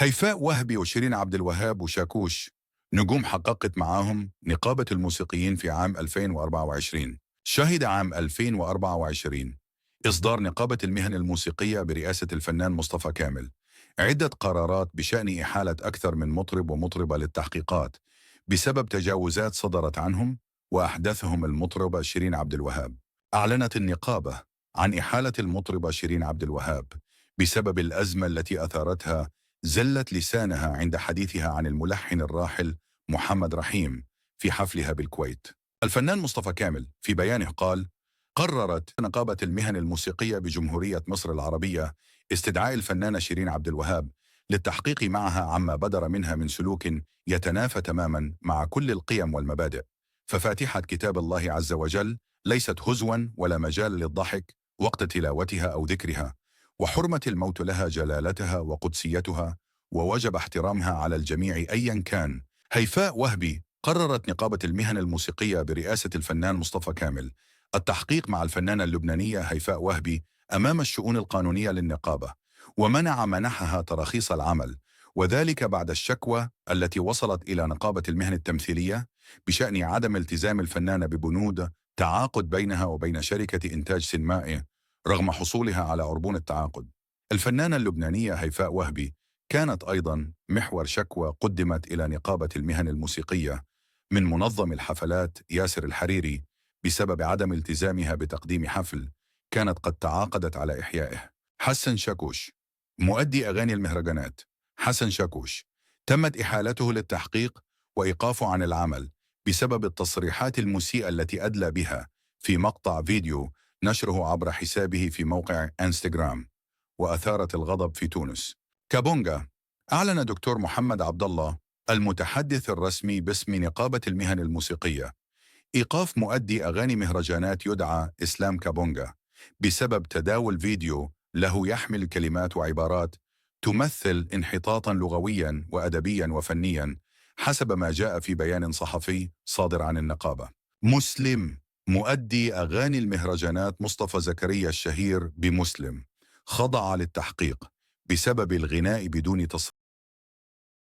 هيفاء وهبي وشيرين عبد الوهاب وشاكوش نجوم حققت معاهم نقابة الموسيقيين في عام 2024. شهد عام 2024 إصدار نقابة المهن الموسيقية برئاسة الفنان مصطفى كامل عدة قرارات بشأن إحالة أكثر من مطرب ومطربة للتحقيقات بسبب تجاوزات صدرت عنهم، وأحدثهم المطربة شيرين عبد الوهاب. أعلنت النقابة عن إحالة المطربة شيرين عبد الوهاب بسبب الأزمة التي أثارتها زلة لسانها عند حديثها عن الملحن الراحل محمد رحيم في حفلها بالكويت. الفنان مصطفى كامل في بيانه قال: قررت نقابة المهن الموسيقية بجمهورية مصر العربية استدعاء الفنانة شيرين عبد الوهاب للتحقيق معها عما بدر منها من سلوك يتنافى تماما مع كل القيم والمبادئ، ففاتحة كتاب الله عز وجل ليست هزوا ولا مجال للضحك وقت تلاوتها أو ذكرها، وحرمة الموت لها جلالتها وقدسيتها، ووجب احترامها على الجميع أيا كان. هيفاء وهبي قررت نقابة المهن الموسيقية برئاسة الفنان مصطفى كامل التحقيق مع الفنانة اللبنانية هيفاء وهبي أمام الشؤون القانونية للنقابة، ومنع منحها تراخيص العمل، وذلك بعد الشكوى التي وصلت إلى نقابة المهن التمثيلية بشأن عدم التزام الفنانة ببنود تعاقد بينها وبين شركة إنتاج سينمائي رغم حصولها على عربون التعاقد. الفنانة اللبنانية هيفاء وهبي كانت أيضا محور شكوى قدمت إلى نقابة المهن الموسيقية من منظم الحفلات ياسر الحريري بسبب عدم التزامها بتقديم حفل كانت قد تعاقدت على إحيائه. حسن شاكوش مؤدي أغاني المهرجانات حسن شاكوش تمت إحالته للتحقيق وإيقافه عن العمل بسبب التصريحات المسيئة التي أدلى بها في مقطع فيديو نشره عبر حسابه في موقع انستغرام، وأثارت الغضب في تونس. كابونجا أعلن دكتور محمد عبد الله المتحدث الرسمي باسم نقابة المهن الموسيقية إيقاف مؤدي أغاني مهرجانات يدعى إسلام كابونجا بسبب تداول فيديو له يحمل كلمات وعبارات تمثل انحطاطا لغويا وأدبيا وفنيا، حسب ما جاء في بيان صحفي صادر عن النقابة. مسلم مؤدي أغاني المهرجانات مصطفى زكريا الشهير بمسلم خضع للتحقيق بسبب الغناء بدون تصريح.